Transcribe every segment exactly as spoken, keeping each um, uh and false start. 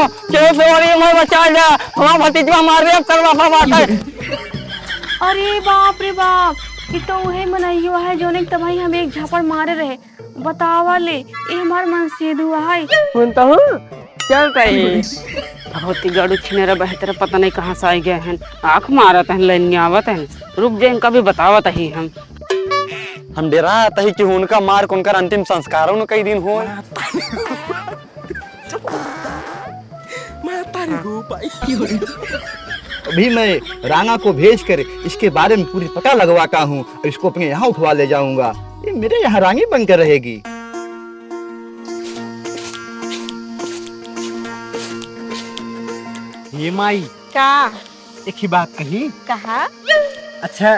केहू से ओरी मैं बचा जा, हमार भतीजवा मार रे, अब करवा बात है। अरे बाप रे बाप, ई तो उहे मनइयो है, जोने के तबाही हम एक झापड़ मारे रहे। बतावा ले, ई हमार मनसेधुआ है। सुनता हूँ, चल रही। बहुत ही गड़ू छिनेरा बहतर, पता नहीं कहाँ से आई गए हैं। आँख मारत हैं, लाइन में आवत हैं। रुक जा, इनका भी बतावत ही हम। हम डेरात ही कि उनका मार के उनकर अंतिम संस्कारों न कई दिन होए। अभी मैं रांगा को भेज कर इसके बारे में पूरी पता लगवाता हूँ और इसको अपने यहाँ उठवा ले जाऊंगा। ये मेरे यहाँ रांगी बनकर रहेगी। ये माई, का? एक ही बात कही। कहा? अच्छा,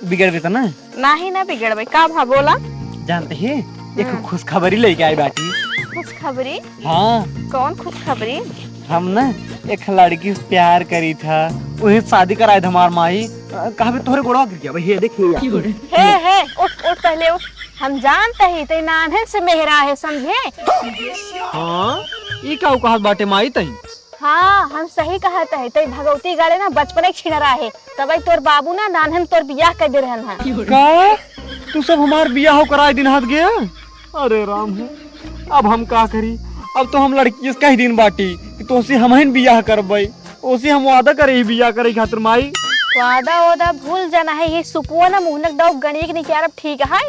बिगड़बे त ना? नाही ना बिगड़बे, का भा बोला? जानते ही, एक हम्म। खुशखबरी लेके आई बाटी। खुशखबरी? हाँ। कौन खुशखबरी? हम ना एक लड़की से प्यार करी था, वही शादी कराए थे हमार माई। अ, कहाँ भी तोहरे गोड़वा गिर गया भाई, ये देखिए यार। हे, हे, उठ, उठ, पहले उठ। हम जानते ही ते नान्हन से मेहरा है, समझे? हाँ, ई का कहत बाटे माई तही? हाँ, हम सही कहत है, तई भगवती गाड़े ना बचपने के छिनरा है, तबई तोर बाबू ना नान्हन तोर बियाह कर दे रहन है। का? तू सब हमार बियाह कराए दिन हाथ गया? अरे राम हो, अब हम का करी? अब तो हम लड़की से कह दिन बाटी कि तोसे हमहिन बियाह करबई, ओसे हम वादा करे ही बियाह करे खातिर माई। वादा वादा भूल जाना है, ये सुपुआ ना मुहनक डाउ गणिक निकालब ठीक है।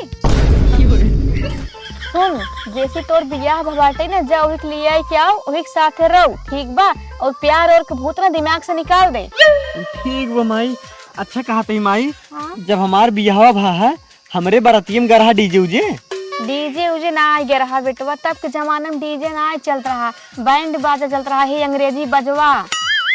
सुन, जैसे तोर बियाह भवाटे ना, जा ओहिक लिए आई के आओ, ओहिक साथे रहो, ठीक बा? और प्यार और के भूत ना दिमाग से निकाल दे। ठीक बा माई, अच्छा कहत ही माई, हाँ? जब हमार बियाहवा भा है, हमरे बरातिये में गरहा डीजे उजे? डीजे उजे ना आए गरहा बेटवा, तब के जमाना में डीजे ना आए चलत रहा, बैंड बाजा चलत रहा, ही अंग्रेजी बजवा।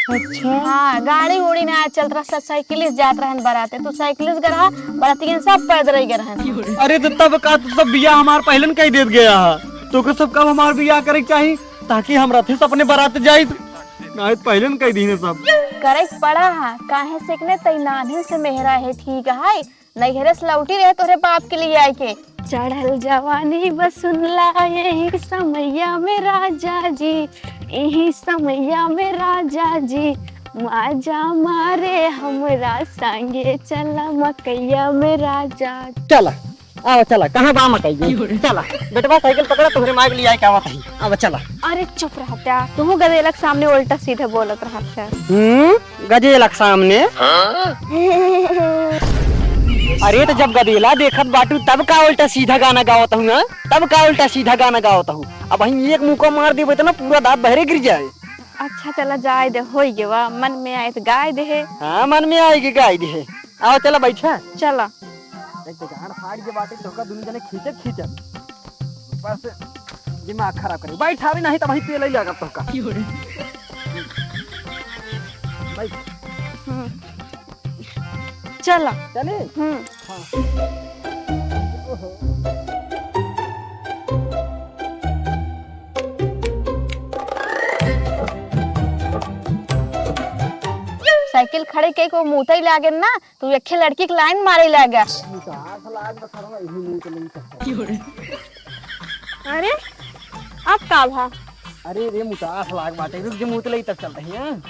अच्छा। हाँ, गाड़ी उड़ी ना आए चलत रहा, सब साइकिल से जात रहन बराते। तू साइकिल से गरहा, बरातियन सब पैदल ही गरहन। अरे तो तब का, तू सब बियाह हमार पहले न कह देत गया है, तो के सब कब हमार बियाह करे के चाही, ताकि हम रथे से अपने बरात जाइत, नहीं पहले न कह दीने सब। करे के पड़ा है, काहे से कि ने तई नान्हे से मेहरा है, ठीक है, नैहरे से लौटी रहे तोहरे बाप के लिए आए के। चढ़ल जवानी बस सुनला यही समैया में राजा जी, यही समैया में राजा जी, माजा मारे हमरा संगे चला मकैया में राजा। चला, आवा चला, कहाँ बा मकई जी? चला, बेटवा साइकिल पकड़ा, तोहरे माई के लिए आए के आवत ही। आवा चला। अरे चुप रह जा, तू गदेलक सामने उल्टा सीधा बोलत रहत है। हम्म? गजेला के सामने। अरे तो जब गदेला देखत बाटू तब का उल्टा सीधा गाना गावत हूँ, हाँ? तब का उल्टा सीधा गाना गावत हूँ? अब हम एक मुक्का मार देबे तो ना पूरा दांत बहरे गिर जाए। अच्छा चला जाए दे, होई गवा, मन में आए तो गाए दे है। हाँ, मन में आए के गाए दे है। आओ चला बैठा। चला। एक तो गांड फाड़ के बाटे, तोहका दुनू जने खींचत खींचत। ऊपर से दिमाग खराब करे। बैठ, अभी नहीं तो वहीं पेले लागत तोहका। बैठ। हम्म। चला। चले? हम्म। हाँ। ओहो। साइकिल खड़े के को मूतई लागे ना, तू एक लड़की के लाइन मारे लागा। मुतास लाग बा सरवा, यही नहीं तो नहीं सकता। अरे, अब का भा? अरे रे, मुतास लाग बाटे, रुक जे, मूत लई तब चलते हैं।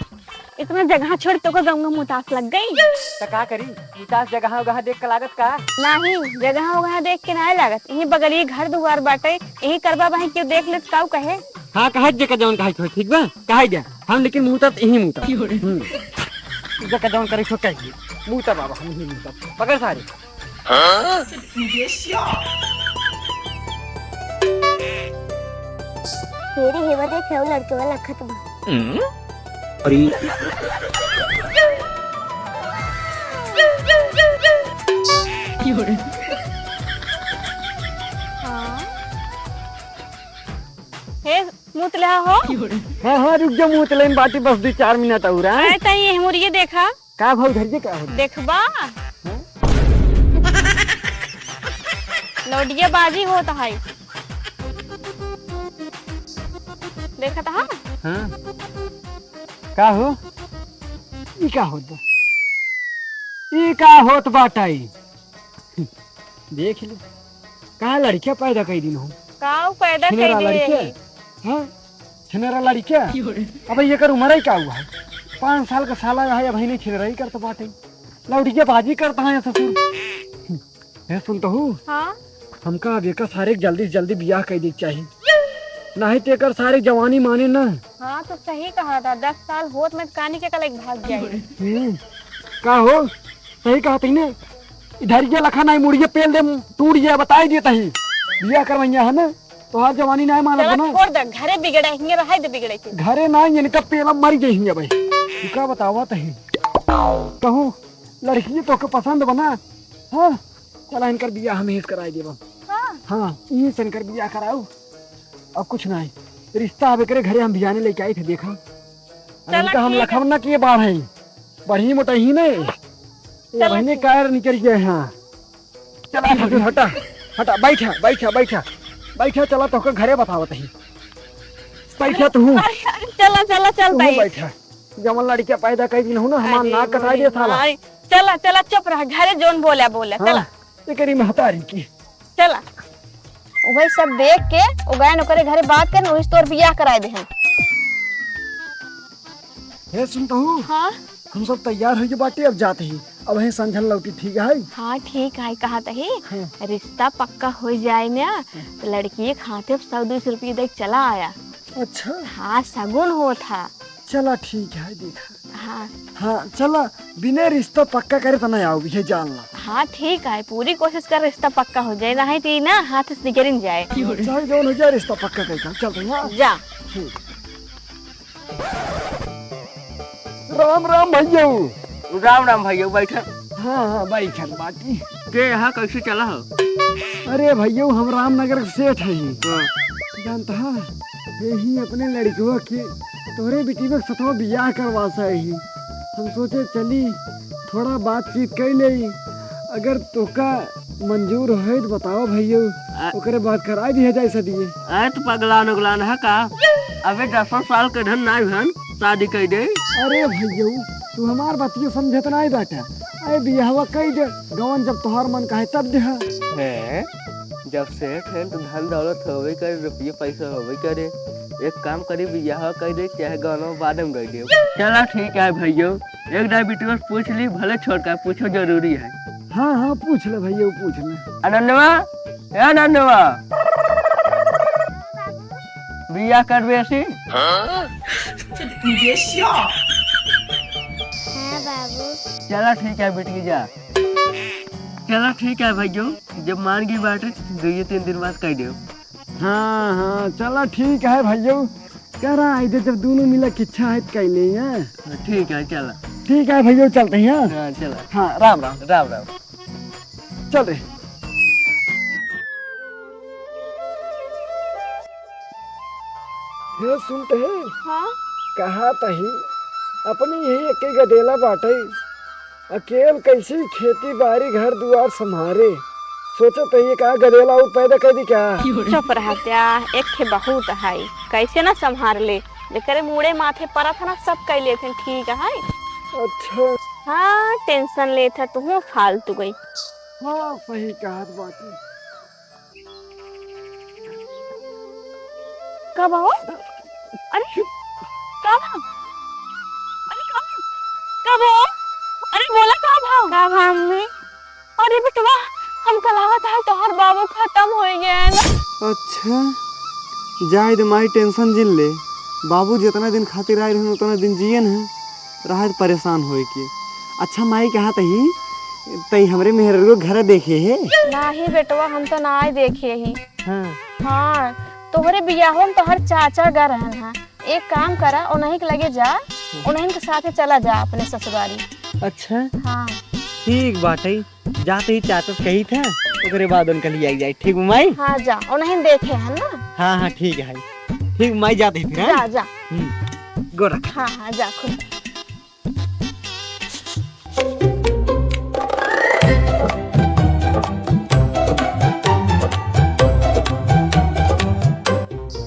इतना जगह छोड़ तो का गंगा मुतास लग गई। त का करी, मुतास जगह उगह देख के लागत का? नहीं, जगह उगह देख के नहीं लागत। यही बगलिए घर दुआर बाटे, यही करबा बही क्यों देख लेत काऊ कहे। हाँ, कहे जे का जौन कहे के होई, ठीक बा? कहे जा। हम लेकिन मुहूर्त यही मुहूर्त। हम्म। जका जौन करे सो कहिए। मुहूर्त बाबा, हम ही मुहूर्त। पकड़ सारे। हाँ? तेरे हेवर देख रहे हो लड़के वाला खत्म। अरे। हाँ। हे, मुतला हो? हाँ, हाँ, रुक जा, मुतलेन बाटी बस दो चार मिनट और, हाँ? अरे, तई ये मुर्गे देखा। का भाव धरिए का हो? देखबा? हाँ? लौटिया बाजी होत है। देखत हा? हाँ। का हो? ई का होत बा? ई का होत बाटाई? देख ली, का लड़किया पैदा कई दिन हो। का पैदा कई दिन? हाँ? छिनरा लड़िका। अबे एकर उमर ही का हुआ है? पाँच साल का साला है, अबहीं छिनरा ही करत बाटे। लौटिया बाजी करत है ससुर। हे सुनतहू? हाँ? हमका अब एकर सारे के जल्दी से जल्दी बियाह कइ देइ के चाही। नाहीं त एकर सारे जवानी माने ना। हाँ, तो सही कहा था, दस साल होत में कानी के कल एक भाग जाए। हम्म, का हो? सही कहा तही ने। इधर ये लखा नाहीं, मुड़िए पेल दे, टूट गया, बताई देता ही। बियाह करवइया है ना, तोहार जवानी नाहीं मानत चला, ना। छोड़ दे, घरे बिगड़े हिंगे, रहाई दे बिगड़े के। घरे नाहीं, इनका पेला मर गई हिंगे भाई। तू का बतावा तही? कहूँ, लड़की तोहके पसंद बना? हाँ, चला इनकर बियाह हम ही कराई देबा। हाँ। हाँ, इही से इनकर बियाह कराऊ। अब कुछ नाहीं, रिश्ता अब एकरे घरे हम बियाने लेके आई थे, देखा। अब चला, इनका हम ठीक है। लखम ना किए बाढ़ है, बढ़ी मोटही नहीं। ये चला, बहने ठीक। कायर निकल गए हैं। चला ससुर, हटा, हटा, बैठा, बैठा, बैठा, बैठा, चला तोहके घरे बतावत ही। बैठा तू। अरे, अरे, चला, चला, चल तू ताई। बैठा। जवन लड़किया पैदा कई दिन हो ना, हमार अरे नाक कटाई दे साला। माई। चला, चला, चुप रह, घरे जोन बोला, बोला, हाँ, चला। एकरी महतारी की। चला। वही सब देख के, ओ गयन ओकरे घरे बात करन, वही से तोर बियाह कराए देहन। हे सुनतहू? हाँ? हम सब तैयार होइके बाटे, अब जात ही। अबहीं संझन लौटी, ठीक है? हाँ, ठीक है, कहत ही। हाँ। रिश्ता पक्का होइ जाए ना, तो लड़की के हाथे सौ दो सौ रुपये दे के चला आया। अच्छा। हाँ, सगुन होत है। चला, ठीक है, देखा। हाँ। हाँ, चला, बिना रिश्ता पक्का करे तो नहीं आओ, ये जान ला। हाँ, ठीक है, पूरी कोशिश कर, रिश्ता पक्का हो जाए, नहीं तो ई ना हाथ से निकल जाए। चाहे जौन हो जाए, रिश्ता पक्का करके चल रही, हाँ? जा। ठीक। राम राम भैया। राम राम भैया, बैठा। हाँ, हाँ, बैठल बाटी। के यहाँ कैसे चला हो? अरे भैया, हम रामनगर के सेठ है ही। हाँ। जानता है, यही अपने लड़कवा के तोहरे बिटिया के सथवा बियाह करवा सा ही। हम सोचे चली थोड़ा बातचीत कर ले, अगर तोका मंजूर होए तो बताओ भैया, आ- ओकरे बाद करा दिया जाए सदिये। अरे तू पगलान उगलान है का? अबे दसों साल के धन नाई हन, शादी कर दे। अरे भैया, तू हमार बतिया समझत नाई बाटा। अरे बियाहवा कर दे, गवन जब तोहार मन कहे तब दे। हैं? जब सेठ हैं तो धन दौलत होबे करे, रुपये पैसा होबे करे। एक काम करी, बियाहवा कर दे, चाहे गवनवा बाद में कर दे। चला ठीक है भैया, एक दाई बिटिया से पूछ ली, भले छोटका पूछो जरूरी है। हाँ, हाँ, पूछ ले भैया, पूछ ले। अनंदवा, ए अनंदवा, बियाह करबे ऐसी? हाँ बाबू। चला ठीक है बेटी, जा। चला ठीक है भैया, जब मान गई बाटे, दुइये तीन दिन बाद कह दो। हाँ, हाँ, चला ठीक है भैया। करा, इधर जब दोनों मिला के इच्छा है तो कह ले, हाँ? हाँ, ठीक है, चला। ठीक है भैया, चलते हैं, हाँ? हाँ, चला। हाँ, राम राम। राम राम। चल रे। हे सुनत है? हाँ? कहा तही, अपनी यही एक गदेला बाटे, अकेल कैसी खेती बारी घर दुआर संभारे। सोचत है ये का गदेला और पैदा कर दी क्या? चुप रह जा, एक ठे बहुत है, कैसे ना संभार ले, जेकरे मूड़े माथे परत है ना, सब कर लेते हैं, ठीक है। अच्छा। हाँ, tension लेत है तू फालतू गई। हाँ, सही कहत बाटी। का भा हो? अरे, का भा? अरे, का भा? का भा हो? अरे, बोला का भा? का भा, अम्मी? अरे, बेटवा, हम कल आवत है, तोहर बाबू खत्म हो गए ना। अच्छा, जाए दे माई, tension जिन ले। बाबू जितना दिन खातिर आए रहन, उतना दिन जियन है। रहत परेशान होए के। अच्छा माई, कहा तही, तई हमरे मेहररुआ घर देखे है? नाही बेटवा, हम तो ना देखे ही। हाँ। हाँ, तोहरे बियाहो में तोहर चाचा गा रहन हा। एक काम करा, उन्हीं के लगे जा, उन्हीं के साथे चला जा अपने ससुरारी। अच्छा। हाँ। ठीक बाटे, जाते ही चाचा से कही था, ओकरे बाद उनका लिया जाए। ठीक बा माई? हाँ, जा, उन्हीं देखे है ना। हाँ, हाँ, ठीक है। ठीक बा माई, जाते ही फिर, हाँ? जा, जा। हम्म, गोरा। हाँ, हाँ, जा, खुश।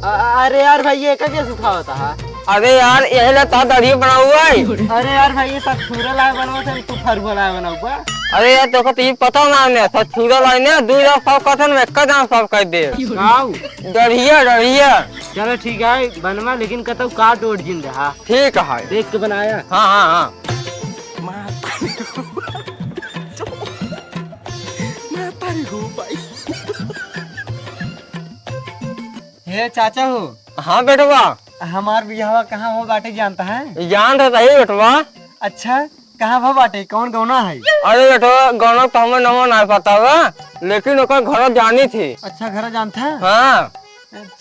अ-, अरे यार भाई, ये का कैसे उठावत हा? अरे यार, यही ला तो दढ़िया बनाऊ है। अरे यार भाई, ये सब छुरा लाए बनाओ, सब तू फरुआ लाए बनाऊ बा। अरे यार, तोका तो ये पता ना है, सब छुरा लाए ने, दू हजार सब कथन में, एक दाम सब कर दे। काऊ? दढ़िया, दढ़िया। चलो ठीक है, बनवा, लेकिन कतौ काट ओट जिन दे, हाँ। ठीक है। देख के बनाया। हाँ, हाँ, हाँ। हे चाचा हो। हाँ बेटवा। हमार बियाहवा कहाँ हो बाटे जानता है? जान तो सही बेटवा। अच्छा, कहाँ भा बाटे, कौन गौना है? अरे बेटवा, गौना तो हमें नमो ना पता बा, लेकिन ओकर घर जानी थी। अच्छा, घर जानता है? हाँ।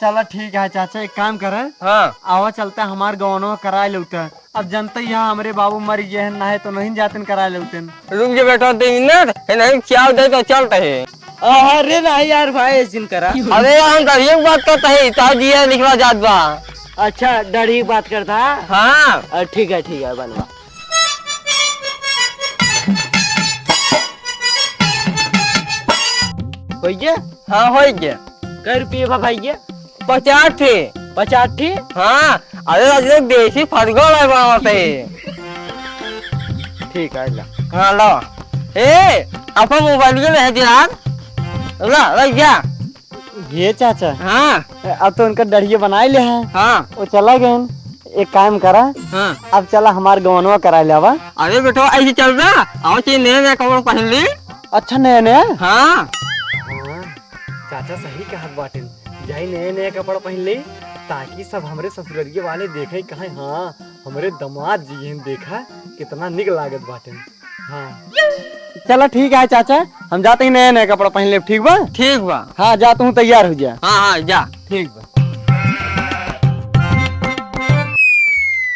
चला ठीक है चाचा, एक काम करे। हाँ। आवा चलते हमार गौनो कराए लेते। अब जनते ही है हमरे बाबू मर गए हैं, ना है तो नहीं जातन कराए लेते। रुक जा बेटा, दो मिनट, है नहीं क्या दे तो चलते हैं। अरे नहीं यार भाई, ऐसे न करा। अरे यार, हम दढ़िया की बात करते हैं, ताऊ जी है निकला जात बा। अच्छा, दढ़ी की बात करता है? हाँ। अ, ठीक है, ठीक है, बनवा। होइगे? हाँ, होइगे। कै रुपये बा भाई ये? पचास ठे। पचास ठे? हाँ, अरे आज लोग देसी फटगड़ है बनावत है। ठीक है, ला। हाँ, ला। ए, अपन मोबाइल के रह दे यार। ला, ला जा। ये चाचा। हाँ। अब तो उनका दढ़िया बनाए ले हैं। हाँ। वो चला गए। एक काम करा। हाँ। अब चला हमार गौनवा करा ले आवा। अरे बेटवा, ऐसे चल रहा, आओ चाहिए नया नया कपड़ा पहन ली। अच्छा, नया नया? हाँ। हाँ, चाचा सही कहत बाटेन, जाई नया नया कपड़ा पहन ली, ताकि सब हमरे ससुररिया वाले देखे, कहे, "हाँ, हमरे दामाद जी हैं, देखा कितना निक लागत बाटेन।" हाँ। चला ठीक है चाचा, हम जाते ही नया नया कपड़ा पहन लेब, ठीक बा? ठीक बा। हाँ, जा तू तैयार हो जा। हाँ, हाँ, जा। ठीक बा।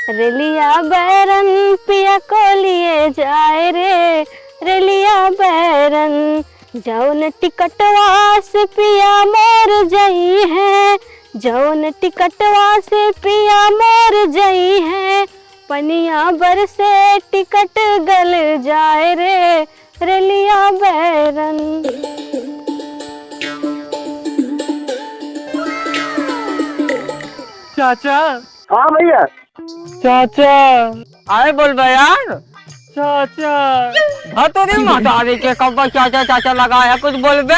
रेलिया बैरन पिया को लिए जाए रे, रेलिया बैरन, जौन टिकटवा से पिया मोर जई है, जौन टिकटवा से पिया मोर जई है, पनिया बरसे टिकट गल जाए रे, रेलिया बैरन। चाचा। हाँ भैया। चाचा। आए बोल बे यार। चाचा। हाँ, तेरी महतारी के कब चाचा चाचा लगा है, कुछ बोल बे।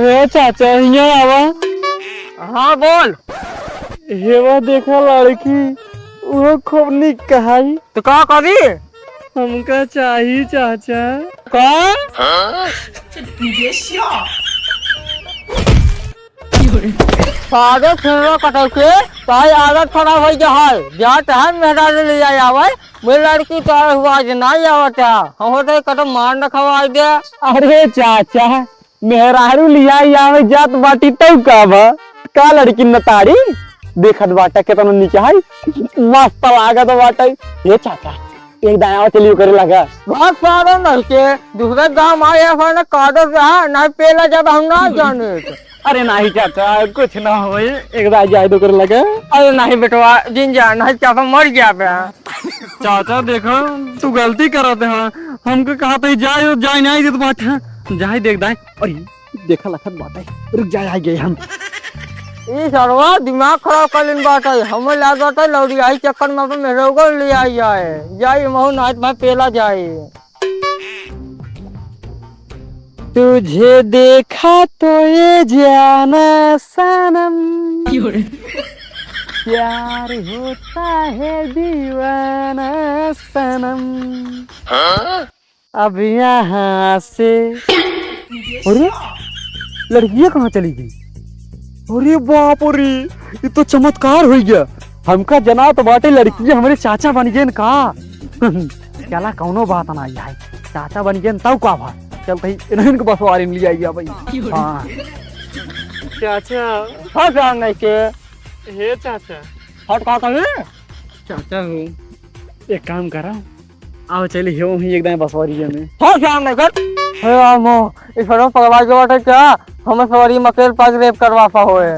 ए चाचा, हियाँ आवा। हाँ बोल। हेवा देखा लड़की, वो खूब निक कहाई। तो का करी? हमका चाही चाचा। का? सारे सुनलो कटौके, ताई आदत खराब होइ जा है। जा तहन मेहरारू ले जाए आवे, मेरे लड़की तो हुआ आज ना आवत है। हम होते कटो मार न खवाई दे। अरे चाचा, मेहरारू लियाई आवे जात बाटी तौ का बा? का लड़की नतारी? देखत बाटा केतना निक है, मस्त लागत बाटे। हे चाचा, एक दायाँ चलियो करे लगा। बहुत सारा नहीं के, दूसरे गांव आया है ना, कादो रहा, नहीं पेला जब हम ना जाने। अरे नहीं चाचा, कुछ ना होई, एक दायाँ जाए दो करे लगा। अरे नहीं बेटवा, जिन जा, नहीं चाचा मर गया बे। चाचा देखो, तू गलती करत है, हमको कहा था जाए, जाए नहीं देत बाटे, जाए देख दाए। अरे देखा लखत बाटे, रुक जाए, आ गए हम। ई सरवा दिमाग खराब कर लेन बाटे, हमें लागत है लौड़ी आई चक्कर में अपन मेहरौगो ले आई जाए, जाए महू नाच में पेला जाए। तुझे देखा तो ये जाना सनम, क्यों रे? प्यार होता है दीवाना सनम। हाँ? अब यहाँ से। अरे, लड़किया कहाँ चली गई? अरे बाप रे, ये तो चमत्कार हो गया। हमका जना तो बाटे लड़किया हमरे चाचा बन गए का। चला, कौनो बात ना है, चाचा बन गए तब का भा। चल तही इन्हन के बसवारी में ले आई भाई। हाँ। चाचा। हाँ, जान नहीं के। हे चाचा। हट, का कहे? चाचा हो, एक काम करा, आओ चली हो ही एक दाएं बसवारी में। हो क्या हम नहीं कर? हे राम हो, इस फटो पगला के बाटे क्या? हमें सवारी में अकेल पास रेप करवा पा होए।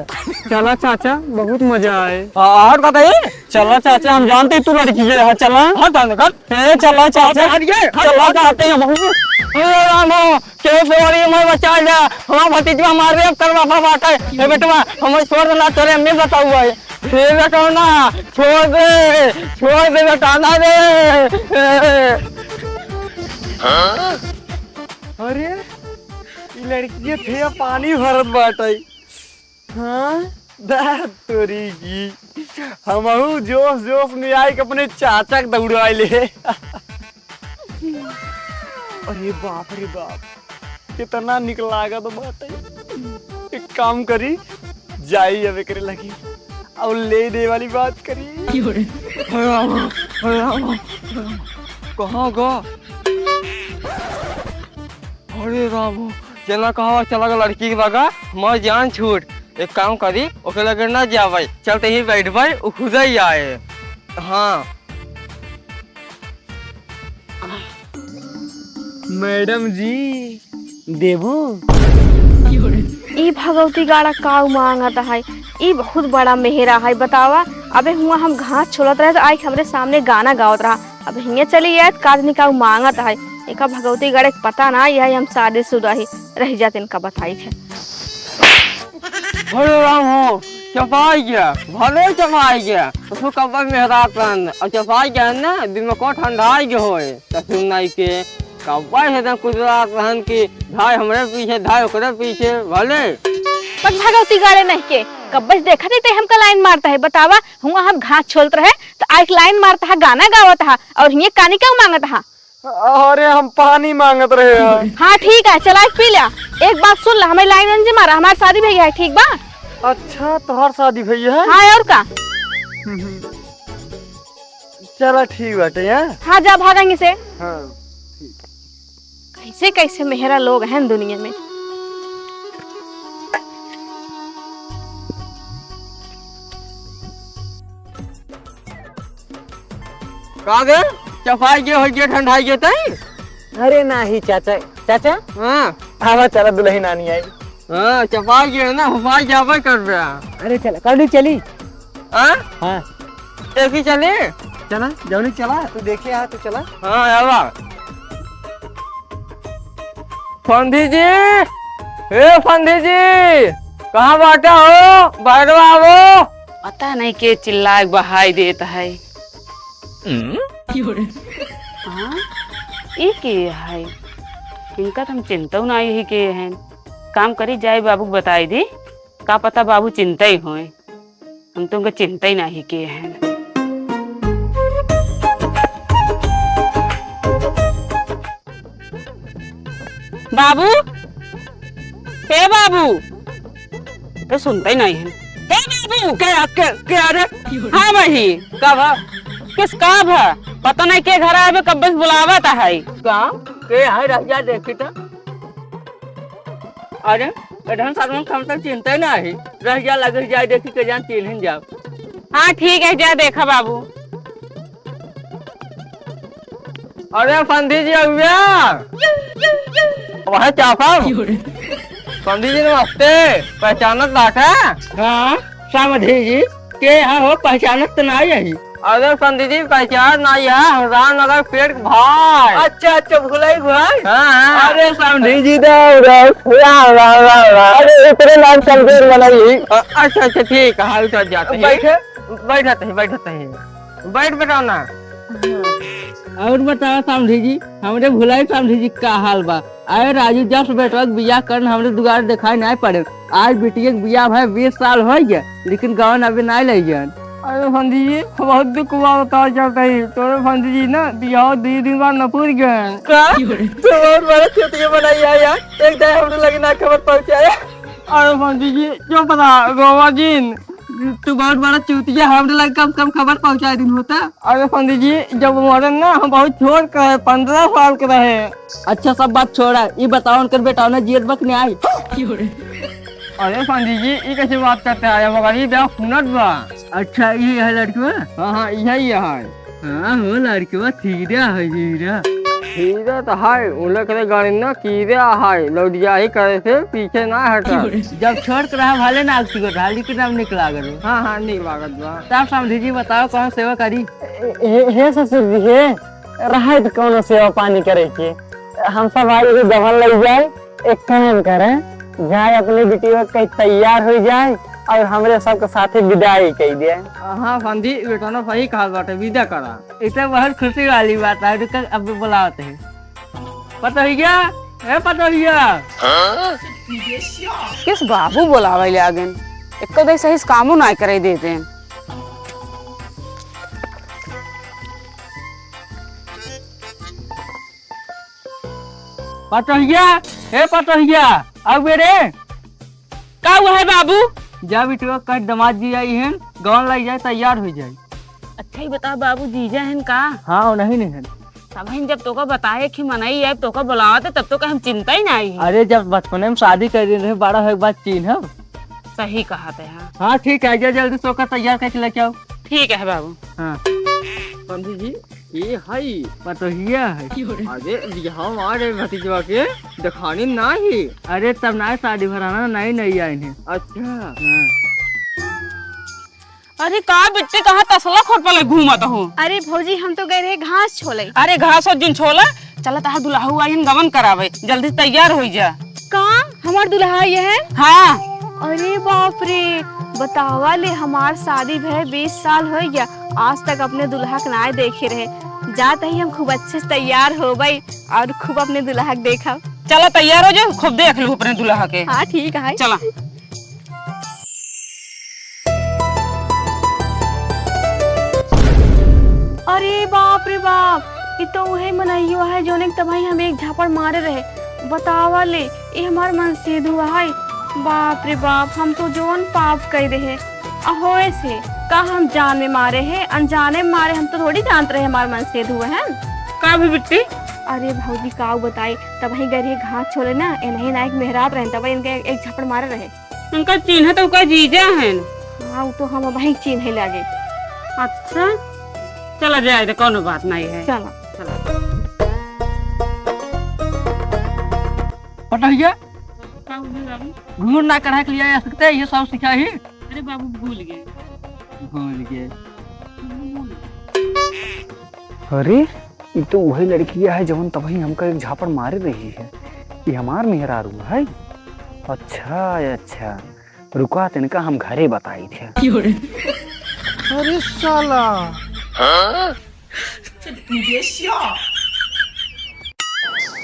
चला चाचा, बहुत मजा आए। हाँ, और बताइए। चला चाचा, हम जानते तू लड़की है, हाँ, चला। हाँ, जाने कर। ए, चला चाचा। हट, हट, ये, हट, चला हट। चाहते हैं हम। हे राम हो, के सवारी में बचा जा, हमारा भतीजवा हमारे रेप करवा पा बाटे। हे बेटवा, हमें छोड़ देना, चले, हम नहीं बताऊँ भाई। हे बेटौना, छोड़ दे, छोड़ दे बेटौना रे। अरे, ई लड़की थे पानी भरत बाटे। हाँ, दे तोरी की। हमहू जोश जोश में आइके अपने चाचा के दौड़ाइ ले। अरे बाप रे बाप, कितना निक लागत बाटे। एक काम करी, जाई अब एकरे लगी और ले दे वाली बात करी। क्यों रे? राम, राम, राम। कहाँ गा? अरे राम, चला कहाँ चला गा लड़की के लगा, हमार जान छूट। एक काम करी, ओके लगे ना जावे, चलते ही बैठ भाई, उ खुद ही आए। हाँ। मैडम जी, देबू? ई भगवती गाड़ा काऊ मांगत है, ई बहुत बड़ा मेहरा है, बतावा। अबे हुआ हम घास छोलत रहे तो आई हमरे सामने गाना गावत रहा, अब हियाँ चली जाए तो काजनी काऊ मांगत है। एका भगवती गाड़े के पता ना, यह हम शादीशुदा ही रह जात, इनका बताई थे। अरे राम हो, चपाई गया, भले चपाई गया, उसको कब्बा मेहराब पहन, और चपाई गया ना, दिमाग को ठंडाई गए होए, तो सुन नाई के, कब्बा से एकदम कुदरात रहन की, धाय हमरे पीछे, धाय ओकरे पीछे, भले। पग भगवती गाड़े नहीं के, कब्बा से देखा थी ते हमका लाइन मारता है, बतावा, हुआ हम घास छोलत रहे, तो आइक लाइन मारता है, गाना गावत है, और हिये कानी का मांगत है। अरे, हम पानी मांगत रहे हैं। हाँ, ठीक है, चला एक पी लिया। एक बात सुन ला, हमें लाइन अंजी मारा, हमार शादी भैया है, ठीक बा? अच्छा, तोहार शादी भैया है? हाँ, और का? चला, ठीक बाटे, हाँ? हाँ, जा भागा यहीं से। हाँ, ठीक। कैसे कैसे मेहरा लोग हैं दुनिया में। का गे? चपाई के होई के ठंडाई के तई? अरे नाही चाचा, चाचा। हाँ। आवा चला दुलही नानी आई। हाँ, चपाई के ना, हुपाई जाबे करबे। अरे चला, कौनी चली? हाँ? हाँ। देखी चली? चला, जौनी चला, तू देखे आ, तू चला। हाँ, आवा। फंदी जी, ए फंदी जी, कहाँ बाटा हो? बाहर आवो। पता नहीं के चिल्लाए बहाई देत है। हम्म? हाँ? ई के है? इनका तो हम चिंतौ ना ही के हैं। काम करी जाए बाबू के बताई दी। का पता बाबू चिंता ही होए। हम तो उनका चिंता ही ना ही के हैं। बाबू, हे बाबू, ये सुनता ही नहीं है। हे बाबू, के, के, के, अरे, हाँ भाई, का भा? किस का भा? पता नहीं के घर आवे, कब से बुलावा था है। का? के है रहिया देखी तो? अरे, एढ़न साधुन के हम तो चिंता ही ना है। रहिया लगे जाए देखी के जान चिन्हिन जाओ। हाँ, ठीक है, जा देखा बाबू। अरे समधी जी अउवे। वह चापा। समधी जी नमस्ते, पहचानत बाटा? हाँ, समधी जी, के यहाँ हो, पहचानत तो ना यही। अरे समधी जी, पहचान ना यह, हम रामनगर पेट के भाई। अच्छा, अच्छा, भुलाई भाई। हाँ, हाँ। अरे समधी जी, राम, राम, राम, राम, राम, राम। अरे इतने नाम समधी बनाई। अ-, अच्छा, अच्छा, ठीक है, हाँ, उतर जाते हैं। बैठे। बैठत ही, बैठत ही। बैठ बेटा ना। और बताओ समधी जी, हमरे भुलाई समधी जी का हाल बा? अरे राजू, जब से बेटवा के बियाह करन हमरे दुआर देखाई नाहीं पड़े। आज बिटिया के बियाह भय बीस साल होइ गया, लेकिन गवन अभी नाहीं लइ गयन। अरे समधी जी, बहुत दुख हुआ बताओ चलते ही। तोरे समधी जी ना बियाह दो दिन बाद न पूर गए। का? तो बहुत बड़ा चुतिया बनाई है यार। एक दाई हमरे लगे ना खबर पहुंचाया। अरे समधी जी, चुप रहा, रोवा जिन। तू बहुत बड़ा चूतिया, हमरे लगे कम से कम खबर पहुंचा दिन होता। अरे पंडित जी, जब मरन ना, हम बहुत छोट के रहे, पन्द्रह साल के रहे। अच्छा, सब बात छोड़ा, ई बताओ, उनकर बेटा ना जियत बा कि नाहीं? अरे पंडित जी, ई कैसे बात करते हैं? मगर ई ब्याह सुनत बा। अच्छा, ई है लड़कवा? हाँ, हाँ, यही है। हाँ हो लड़कवा, हीरा है, हीरा। हीरा तो है, उन्हें करे गाड़ी ना कीरा है, लौटिया ही करे से पीछे ना हटा। जब छोट रहा भले ना आगती को रहा, लेकिन अब निक लागल हो। हाँ, हाँ, निक लागत बा। तब समधी जी बताओ, कौन सेवा करी? हे, हे ससुर जी, हे, रहे तो कौनो सेवा पानी करे के। हम सब आई के दफन लग जाए, एक काम करे, जाए अपने बिटिया कहीं तैयार हो जाए, और हमरे सबके साथे विदाई कई दे। हाँ, समधी, बेटवा सही कहत बाटे, विदा करा। ई तो बहुत खुशी वाली बात है, रुक, अब बुलावत है। पतोहिया, ए पतोहिया। किस बाबू बुलावे ले आगेन? एको दे सही से कामो ना करे देते हैं। पतोहिया, ए पतोहिया, आउ बे रे। का हुआ है बाबू? जा बिटिया, कह दमाद जी आई हैं, गवन लाई जाए, तैयार हो जाए। अच्छा ही बता बाबू, जीजा हैं का? हाँ, वो नहीं, नहीं है। तब हम जब तोका बताए कि मनई आए, तोका बुलावत है, तब तो हम चिंता ही ना आई है। अरे, जब बचपने में शादी कर रहे, बड़ा होए के बाद चिन्हब। सही कहत है, हाँ। हाँ, ठीक है, जा जल्दी से ओका तैयार करके लेके आओ। ठीक है बाबू। हाँ। पंडित जी, ये हई। पतोहिया है। अरे, बियाह हमारे भतीजवा के देखानी ना ही। अरे, तब ना शादी भराना, नई नई आई है। अच्छा। हाँ। अरे का बिट्टी, कहाँ तसला खोपले घूमत हो? अरे भौजी, हम तो गए रहे घास छोले। अरे घास हो जिन छोला, चला तहार दुल्हऊ आइन गवन करावे, जल्दी तैयार हो जा। का हमार दुल्हा ये है? हाँ। अरे बाप रे, बतावा ले, हमार शादी भय बीस साल हो गया, आज तक अपने दुल्हा के नाय देखे रहे। जात ही हम खूब अच्छे से तैयार होबई और खूब अपने दुल्हा के देखब। चला तैयार हो जा, खूब देख लू अपने दुल्हा के। हाँ ठीक है। चला। अरे बाप रे बाप, ई तो उहे मनइयो है जौने के तबही हम एक झापड़ मारे रहे। बतावा ले, ई हमार मनसेधुआ है। बाप रे बाप, हम तो जौन पाप कइ रहे। अ होए से का हम जान में मारे है, अनजाने में मारे, हम तो थोड़ी जानत रहे हमार मनसेधुआ है। का भी बिट्टी? अरे भौजी का बताई, तबही गए रहे घास छोले ना, इन्हीं ना एक मेहरात रहे, तबही इनके एक झापड़ मारे रहे। उनका चिन्ह तो उनका जीजा हैं। हाँ, वो तो हम अबही चिन्हे लागे। अच्छा, चला जाए दे, कौनो बात नहीं है। चला। चला। पटहिया, का हुआ बाबू? घूर ना कढ़ा के लिए आ सकते, ये सब सिखाही। अरे बाबू, भूल गए। भूल गए। अरे, ई तो उहे लड़किया है जवन तबही हमका एक झापड़ मारे रही है। ई हमार मेहरारू है। अच्छा, अच्छा, रुका, तनिका हम घरे बताई थे। अरे साला।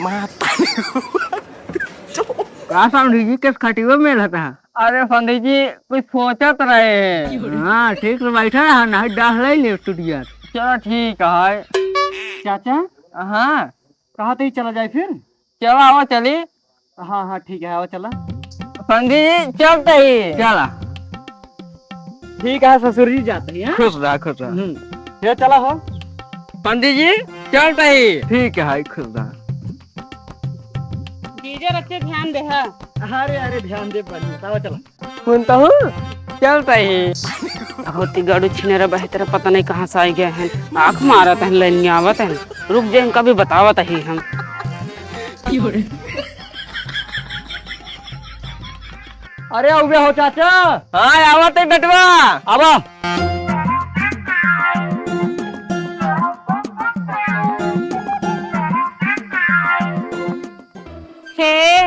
माता। का समधी जी, किस खटियो में रहता है? अरे समधी जी, कुछ सोचत रहे हैं। हाँ, ठीक से बैठा रहा, नहीं डाह ले ले टुटिया। चलो ठीक है। चाचा? हाँ। कहाँ तक चला जाए फिर? चला, आवा चली। हाँ, हाँ, ठीक है, आवा चला। समधी जी, चलते ही। चला। ठीक है ससुर जी, जाते ही, हाँ? खुश रहा, खुश रहा। हम्म। ये चला हो। पंडित जी, चलते ही। ठीक है, खुश रहा। जीजा रखे ध्यान दे, हाँ। अरे, अरे, ध्यान दे, बढ़िया। चला, चला। सुनता हूँ, चलता ही। होती गाड़ू छिनेरा बहेतरा पता नहीं कहाँ से आ गए हैं। आँख मारत हैं, लाइन में आवत हैं। रुक जाए, इनका भी बतावत ही हम। अरे, उबे हो चाचा। हाँ, आवत है बेटवा। आवा। हे,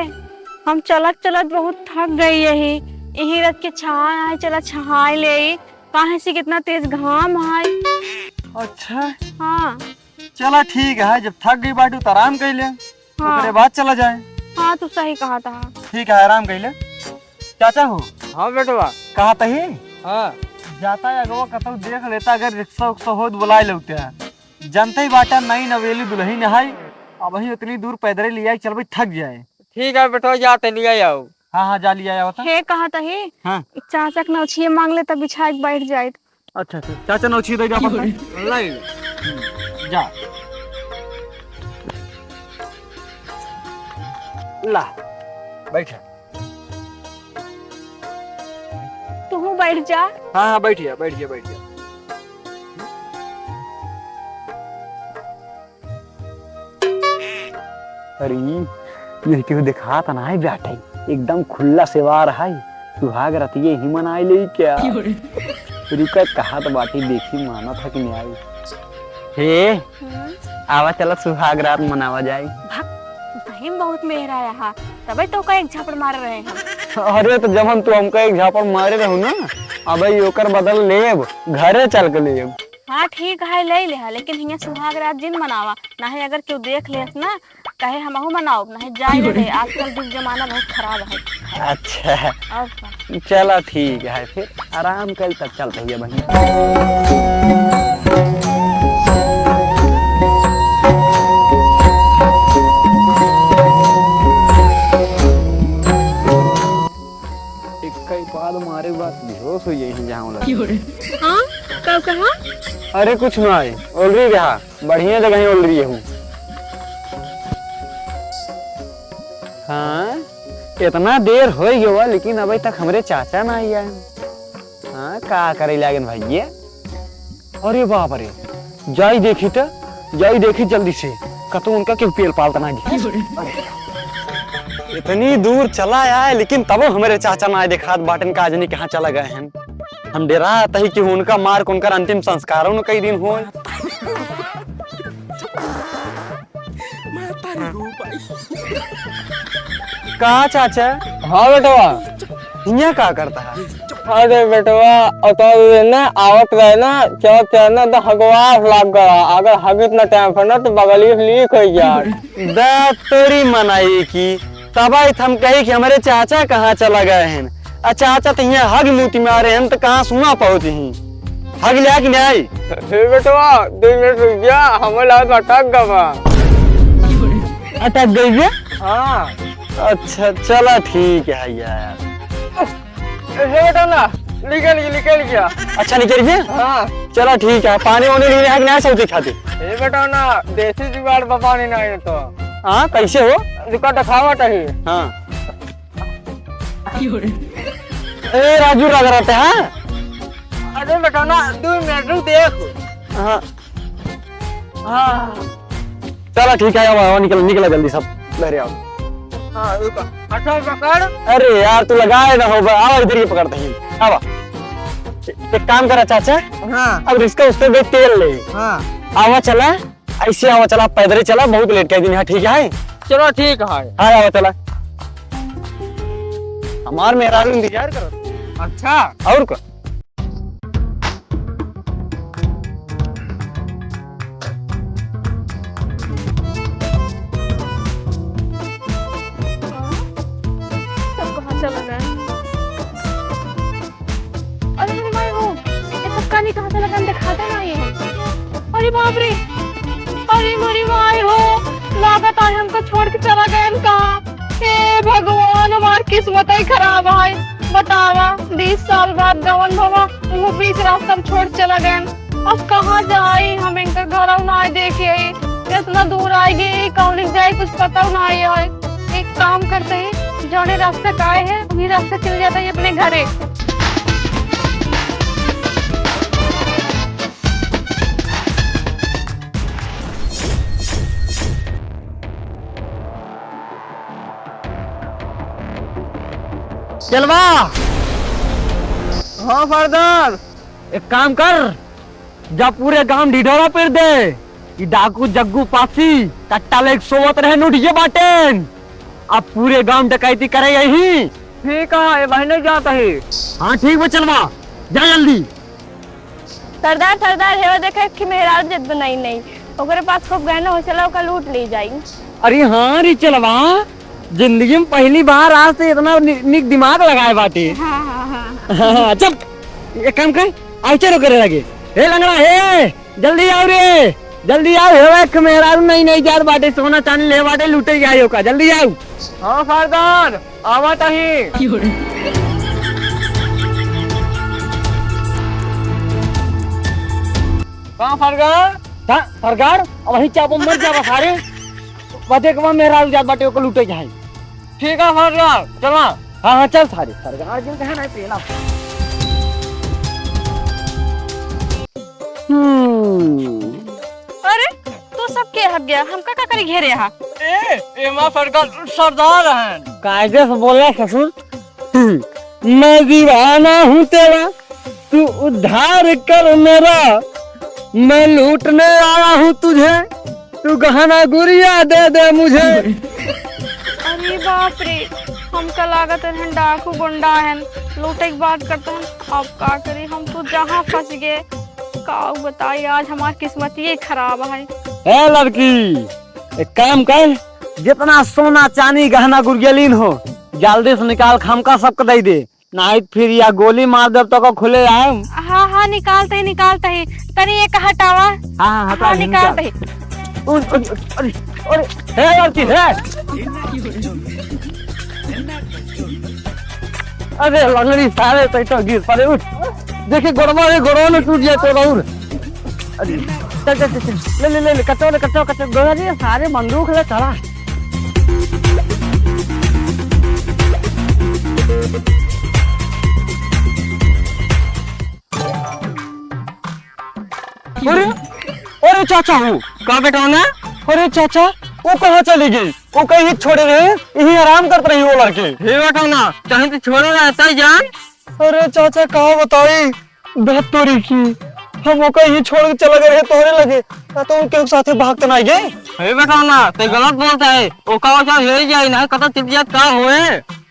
हम चलत चलत बहुत थक गई यही। यही रथ के छाँह आए, चला छहाए ले। काहे से कितना तेज घाम है। अच्छा। हाँ। चला ठीक है, जब थक गई बाटू तो आराम कर ले, हाँ। ओकरे बाद चला जाए। हाँ, तू सही कहा था। ठीक है, आराम कर ले। चाचा हो। हाँ बेटवा। कहा तही? हाँ। जाता है अगवा कतौ देख लेता, अगर रिक्शा उक्शा हो तो बुलाए लेते हैं। जनते ही बाटा नई नवेली दुल्हन है, अबही उतनी दूर पैदल ले आई, चल भाई थक जाए। ठीक है बेटवा, जा ते लिया आओ। हाँ, हाँ, जा लिया आओ तो। हे कहा तही? हाँ। चाचा के नौछिए मांग ले तब बिछा के बैठ जाए। अच्छा, अच्छा, चाचा नौछिए दे जा अपन। लाई। हम्म, जा। ला, बैठा। तू बैठ जा। हाँ, हाँ, बैठ जा, बैठ जा, बैठ जा। अरे, ये केहू देखात ना है बाटे, एकदम खुला सेवार है। सुहाग रतिये ही मनाए ले क्या? क्यों रे? रुका, कहा तो बाटी, देखी मानत है कि नहीं आई। हे, हम्म? आवा चला सुहाग रात मनावा जाए। भाग, सही में बहुत मेहराया हा, तबे तो ओका एक झापड़ मारे रहे हम। अरे तो जब हम तू हमका एक झापड़ मारे रहू ना, अबे ओकर बदल लेब, घरे चल के लेब। हाँ ठीक है, ले ले हा, लेकिन हियाँ सुहाग रात जिन मनावा, नाहीं अगर केहू देख लेस ना, कहे हमहू मनाओ, नाहीं जाए दे, आजकल जुग जमाना बहुत खराब है। अच्छा। और का? चला ठीक है, फिर आराम कल तक चलते हुए बहिन। एक कई पाद मारे बाद बेहोश हो जाई जहाँ वाला। हाँ, का कहा? अरे कुछ ना है, already रहा। बढ़िया जगह ही already हूँ। हाँ, इतना देर हो गया, लेकिन अबे तक हमरे चाचा ना आए। हाँ, का करे लागन भैया? अरे बाप रे, जाई देखी त, जाई देखी जल्दी से, कतौ उनका केहू पेल पालत ना दिखे। अरे, इतनी दूर चला आए, लेकिन तबो हमरे चाचा ना आए देखात बाटन, का जनी कहाँ चला गए हैं। हम डेरात ही कि उनका मार के उनकर अंतिम संस्कारो न कई दिन होए। का चाचा? हाँ बेटवा। हियाँ का करता है? अरे बेटवा, अतल ना आवत रहे ना, चौक चढ़ना तो हगवास लाग गया। अगर हगित ना टाइम पर ना तो बगली से लीक हो जाए। दा तोरी मनाई की तबाही थम कही कि हमरे चाचा कहाँ चला गए हैं। आ चाचा तो हियाँ हग मूती मारे हैं, तो कहाँ सुना पहुँची ही। हग लिया कि नहीं? हे बेटवा, दो मिनट रुक जा, हमें लागत अटक गवा। अटक गई है? हाँ। अच्छा, चला ठीक है यार। ए, हे बेटा ना, निकल गया, निकल गया। अच्छा, निकल गया? हाँ। चला ठीक है, पानी वानी लेने है कि नहीं सब्जी खाती? हे बेटा ना, देसी जुगाड़ बा पानी ना है तो। हाँ, कैसे हो? रुका दिखावा तही। हाँ। ए राजू, लग रहा था, हाँ? अरे बेटा ना, दो मिनट रुक देख। हाँ। हाँ। चला ठीक है, आवा, आवा, निकल, निकला जल्दी सब, घरे आवा। हाँ, रुका। अच्छा, पकड़। अरे यार, तू लगाए ना हो, आवा इधर ही पकड़ते हैं, आवा। एक काम करा चाचा, हाँ। अब इसका उससे भी तेल ले। हाँ। आवा चला, ऐसे आवा चला, पैदल ही चला, बहुत लेट कर दिन है, ठीक है? चलो ठीक है। हाँ, आवा चला। हमार मेहरारू इंतजार करत। अच्छा। और का? सब कहाँ चला गए? अरे मेरे माई हो, ये सब कहाँ चला गए, दिखाते ना ये है। अरे बाप रे, अरे मेरी माई हो, लागत आज हमको छोड़ के चला गए कहाँ। हे भगवान, हमार किस्मत ही खराब है। बतावा, बीस साल बाद गवन भवा, वो बीच रास्ता में छोड़ चला गए। अब कहाँ जाई हम, इनका घर ना देखे, इतना दूर आए गए, कौन जाए, कुछ पता ना है। एक काम करते हैं, जौने रास्ते का आए हैं, वही रास्ते चले जाते हैं अपने घरे। चलवा। हाँ सरदार। एक काम कर, जा पूरे गांव ढिढोरा पेर दे। ई डाकू जग्गू पासी कट्टा लेके सोवत रहे, उठिए बाटेन। अब पूरे गांव डकैती करे यही। ठीक है, ये बहने जात है। हाँ ठीक बा, चलवा, जा जल्दी। सरदार, सरदार, हेवा देखा, एक ठे मेहरारू जत बनाई नहीं, ओकरे पास खूब गहना हो, चला ओका लूट ले जाई। अरे हाँ रे चलवा, जिंदगी में पहली बार आज से इतना नि-, निक दिमाग लगाए बाटे। हाँ, हाँ, हाँ, हाँ। हाँ, हाँ, चल, एक काम कर, आइचे रो करे लगे। हे लंगड़ा, हे, जल्दी आओ रे, जल्दी आओ। हे, एक मेहरारू नहीं, नहीं जात बाटे, सोना चांदी ले बाटे, लूटे जाए ओका, जल्दी आओ। हाँ सरदार, आवत ही। कहाँ सरदार? हाँ, सरदार, अब वहीं चापो मर जावा सारे। बदे के वहाँ मेहरारू जात बाटे, ओको लूटे जाए। ठीक है सरदार, चला। हाँ, हाँ, चल सारे, सरदार जो है ना, पेला। हम्म। अरे, तू सब के हट गया, हमका का करी घेरे हा? ए, ए माँ सरदार, सरदार हैं। कायदे से बोला ससुर। मैं दीवाना हूँ तेरा, तू उद्धार कर मेरा, मैं लूटने आया हूँ तुझे, तू गहना गुरिया दे दे मुझे। बाप रे, हमका लागत रहन डाकू गुंडा हन, लूटे के बात करत हन। अब का करी, हम तो जहाँ फँस गए। का बताई, आज हमार किस्मतिये खराब है। ए लड़की, एक काम कर, जितना सोना चानी गहना गुरियलीन हो, जल्दी से निकाल के हमका सबके दे दे, नहीं तो फिर या गोली मार देब तो को खुले आम। हाँ, हाँ, निकालत ही, निकालत ही। तनी एक हटावा। हाँ, हाँ, हटा हाँ, ली, निकालत निकाल। ही। उन, उन, अरे, अरे, हे लड़की, हे। अरे लंगड़ी सारे, तै तो गिर पड़े, उठ। देखी गोड़वा, ये गोड़वा में टूट जाए तो और। अरे, चल, चल, चल, चल। ले, ले, ले, ले, कटो, ले, कटो, कटो, गोड़ा रे, सारे बंदूक ले, चला। अरे, अरे चाचा हो। का बेटा होना? अरे चाचा, वो कहाँ चली गई? वो कहीं छोड़े रहे, यहीं आराम करत रही वो लड़के। हे बेटा होना, चाहे तो छोड़े रहता ही जान। अरे चाचा, का बताई, धत तोरी की, हम ओका यहीं छोड़ के चला गए रहे तोहरे लगे, ना तो उनके साथे भाग तो नहीं गए। हे बेटा ना, ते गलत बोलता है, ओका ओका ले जाए ना, कतो चिप जात का होए।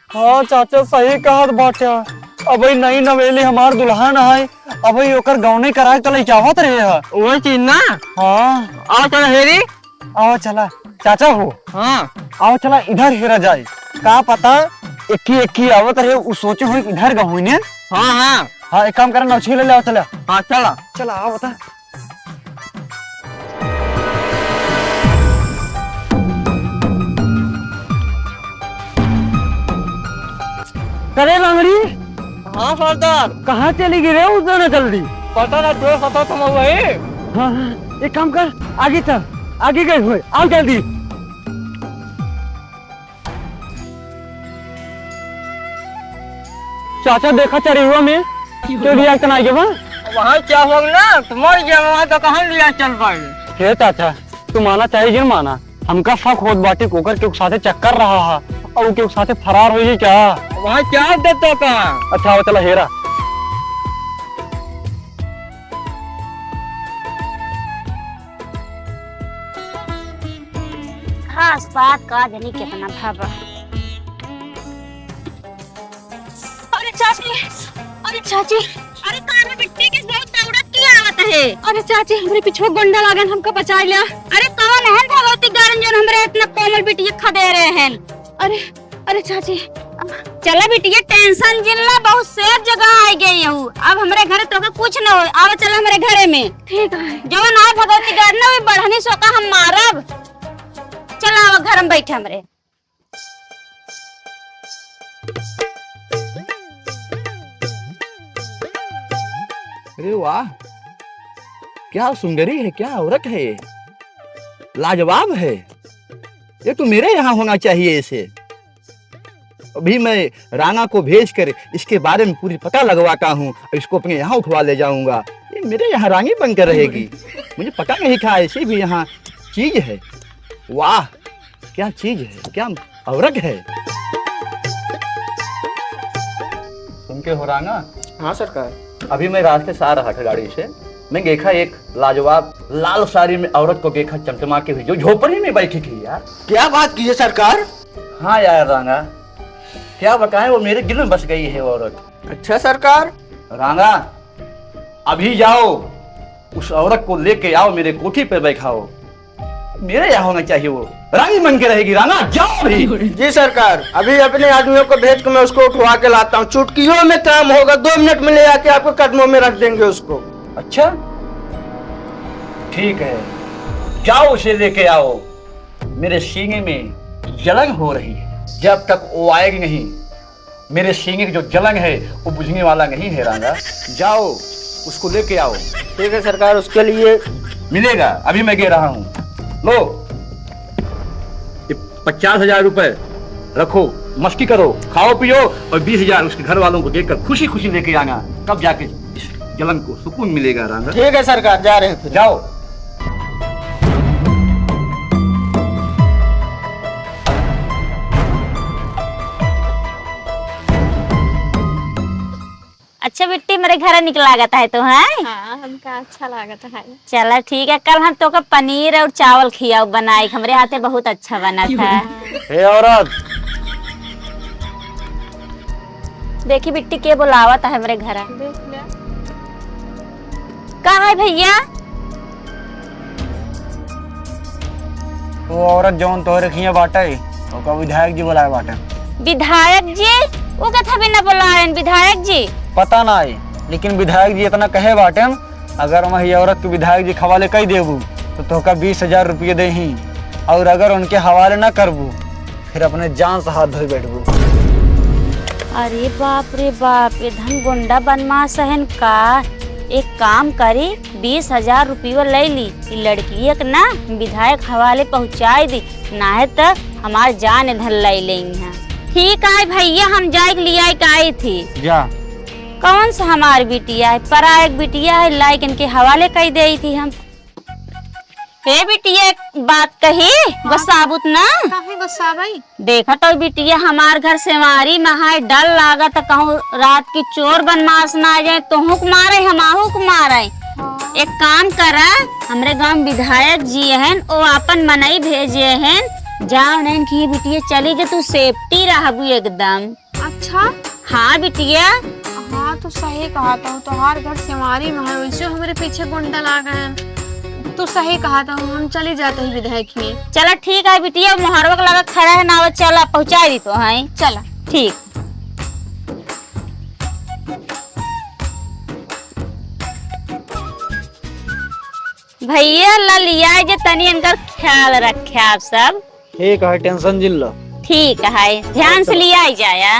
हाँ चाचा, सही कहत बाट्या। अबही नई नवेली हमार दुल्हन है, अबही ओकर गौने कराए तो लइके आवत रहे है। वही चीज ना। हाँ। आओ चलो हेरी। आओ चला, चाचा हो। हाँ। आओ चला, इधर हेरा जाए। का पता, एक्की एक्की आवत रहे, उ सोचे होई कि इधर गहुई ने। हाँ, हाँ। हाँ, एक काम करा, नौछी ले ले, आओ चला। हाँ, चला। चला, आओ बता। करे लंगड़ी। हाँ सरदार। कहाँ चली गई रे उतना जल्दी? पता ना, दोस्त पता तो मैं वही। हाँ, हाँ, एक काम कर, आगे चल, आगे गए हुए, आओ जल्दी। चाचा देखा चढ़ी हुआ में, तो लिया के ना आइए बा। वहाँ क्या हो ना, तो मर गया वहाँ तो कहाँ लिया चल पाए। हे चाचा, तू माना चाहे जिन माना, हमका शक होत बाटे कि ओकर केहू साथे चक्कर रहा हा, और केहू साथे फरार होई क्या? वहाँ क्या देता का? अच्छा, आओ चला हेरा। खास बात का जनी कितना भावा। अरे चाची, अरे चाची, अरे कान में बिट्टी के बहुत दौड़त की आवत है। अरे चाची, हमरे पीछे गुंडा लागन, हमका बचाई लिया। अरे कौन है भगवती गारन जोन हमरे इतना कोमल बिटिया खदेरे हैं? अरे, अरे चाची। चला बिटिया, tension जिन ला, बहुत safe जगह आ गई हूँ। अब हमरे घरे तोका कुछ न हो, आवा चला हमरे घरे में। ठीक है। जवन आए भगवती गारन ना, वे बढ़नी सोका हम मारब। चला आवा घर में बैठे हमरे। अरे वाह, क्या सुंदरी है, क्या औरत है ये, लाजवाब है। ये तो मेरे यहाँ होना चाहिए इसे। अभी मैं राना को भेज कर इसके बारे में पूरी पता लगवाता हूँ, इसको अपने यहाँ उठवा ले जाऊंगा। ये मेरे यहाँ रानी बनकर रहेगी। मुझे पता नहीं था ऐसी भी यहाँ चीज है। वाह, क्या चीज है, क्या औरत है। सुन के हो राना? हाँ सरकार। अभी मैं रास्ते से आ रहा था गाड़ी से, मैं देखा एक लाजवाब लाल साड़ी में औरत को देखा चमचमाती हुई, जो झोपड़ी में बैठी थी यार। क्या बात की है सरकार? हाँ यार राना, क्या बताएं, वो मेरे दिल में बस गई है वो औरत। अच्छा सरकार। राना, अभी जाओ, उस औरत को लेके आओ, मेरे कोठी पे बैठाओ। मेरे यहाँ होना चाहिए वो। रानी बन के रहेगी राना, जाओ अभी। जी सरकार, अभी अपने आदमियों को भेज के मैं उसको उठवा के लाता हूँ। चुटकियों में काम होगा, दो मिनट में ले आके आपके कदमों में रख देंगे उसको। अच्छा, ठीक है, जाओ उसे लेके आओ। मेरे सीने में जलन हो रही है, जब तक वो आएगी नहीं, मेरे सीने की जो जलन है, वो बुझने वाला नहीं है, रांगा। जाओ, उसको लेके आओ। ठीक है सरकार, उसके लिए मिलेगा, अभी मैं दे रहा हूँ। लो, ये पचास हजार रुपए रखो, मस्ती करो, खाओ पियो, और बीस हजार उसके घर वालों को देकर खुशी खुशी लेके आना, तब जाके इस जलन को सुकून मिलेगा, रांगा। ठीक है सरकार, जा रहे हैं फिर। जाओ। अच्छा बिट्टी, मेरे घर निक लागत है तो, हैं? हाँ, हमका अच्छा लागत है। चला ठीक है, कल हम तोका पनीर और चावल खियाओ बनाई, हमरे हाथे बहुत अच्छा बना था। हे औरत, देखी बिट्टी, के बोलावत है हमरे घरा। देख ले। का है भैया? वो औरत जौन तोहरे खिया बाटे, ओका विधायक जी बोलाए बाटे। विधायक जी? वो कथा भी न बोलायन विधायक जी। पता ना है, लेकिन विधायक जी इतना कहे बाटे, अगर वही औरत के विधायक जी के हवाले कई देबू, तो तोहका बीस हजार रुपये देही, और अगर उनके हवाले ना करबू, फिर अपने जान से हाथ धोए बैठबू। अरे बाप रे बाप, ये धन गुंडा बदमाश हन का। एक काम करी, बीस हजार रुपया ले ली, ई लड़किया के ना विधायक हवाले पहुँचाई दी, नाहे त हमार जान इधर ले लेंगे हैं। ठीक है भैया, हम जाए के लियाए के आई थी। जा। कौन सा हमार बिटिया है, परायक बिटिया है, लाइक इनके हवाले कई देई थी हम। हे बिटिया, एक बात कही, हाँ। गुस्साबुत ना। काहे गुस्साबई? देखा तो बिटिया, हमार घर सेवारी में है, डर लागत कहूँ रात की चोर बदमाश ना आ जाए, तोहू के मारे, हम आहू के मारे। हाँ। एक काम करा, हमरे गाँव विधायक जी हन, ओ आपन मनई भेजे हन, जाओ नहीं कि बिटिया चली गई, तू सेफ्टी रहबू एकदम। अच्छा? हाँ बिटिया। हाँ, तू सही कहत हऊ, तोहार घर सेवारी में है, वैसे हमरे पीछे गुंडा लागे हैं। तू सही कहत हऊ, हम चली जाते हैं विधायक में। चला ठीक है बिटिया, मोहरवा के लगा खड़ा है ना, वो चला पहुँचा दी तो है। चला। ठीक। भैया ला लिया जे तनी इनकर ख्याल रखे आप सब। ठीक है, tension जिन लो। ठीक है, ध्यान से लिया ही जाया।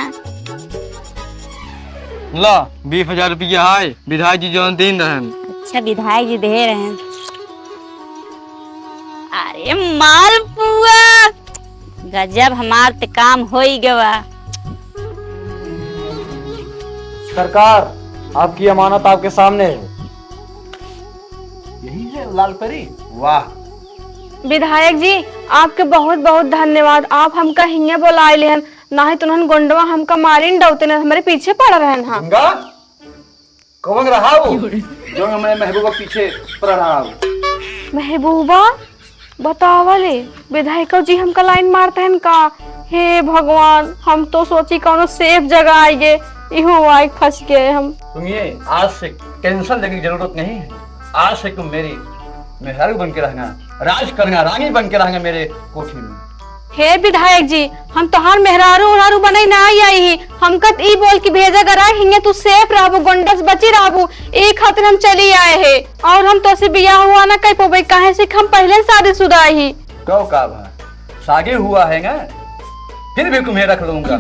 ला, बीस हजार रुपया है, विधायक जी जौन दिन रहन। अच्छा, विधायक जी दे रहन। अरे मालपुआ, गजब, हमार ते काम होई गवा। सरकार, आपकी अमानत आपके सामने है। यही है लाल परी? वाह। विधायक जी, आपके बहुत बहुत धन्यवाद, आप हमका हियाँ बोलाए लेहन, नाहीं तो उन्हन गुंडवा हमका मारिन डौते न, हमरे पीछे पड़ रहन हा। गंगा, कौन रहा वो, जो हमारे महबूबा पीछे पड़ रहा हो? महबूबा? बतावा ले, विधायक जी हमका लाइन मारत हन का? हे भगवान, हम तो सोची कौनो safe जगह आइगे, इहू आइ फंस गए हम। सुनिए, आज से tension लेने की जरूरत नहीं है। आज से तुम मेरी मेहरारू बन के रहना, राज करना, रानी बन के रहना मेरे कोठी में। हे विधायक जी, हम तोहार मेहरारू उहरारू बने ना आई ही। हमका त ई बोल के भेजा गरा हिंगे तू safe रहबू, गुंडा से बची रहबू, ई खातिर हम चली आए हे। और हम तोसे बियाह हुआ ना कर पबे, काहे से कि हम पहिले शादीशुदा ही। कहो का भा, शादी हुआ है ना, फिर भी तुम्हें रख लूंगा।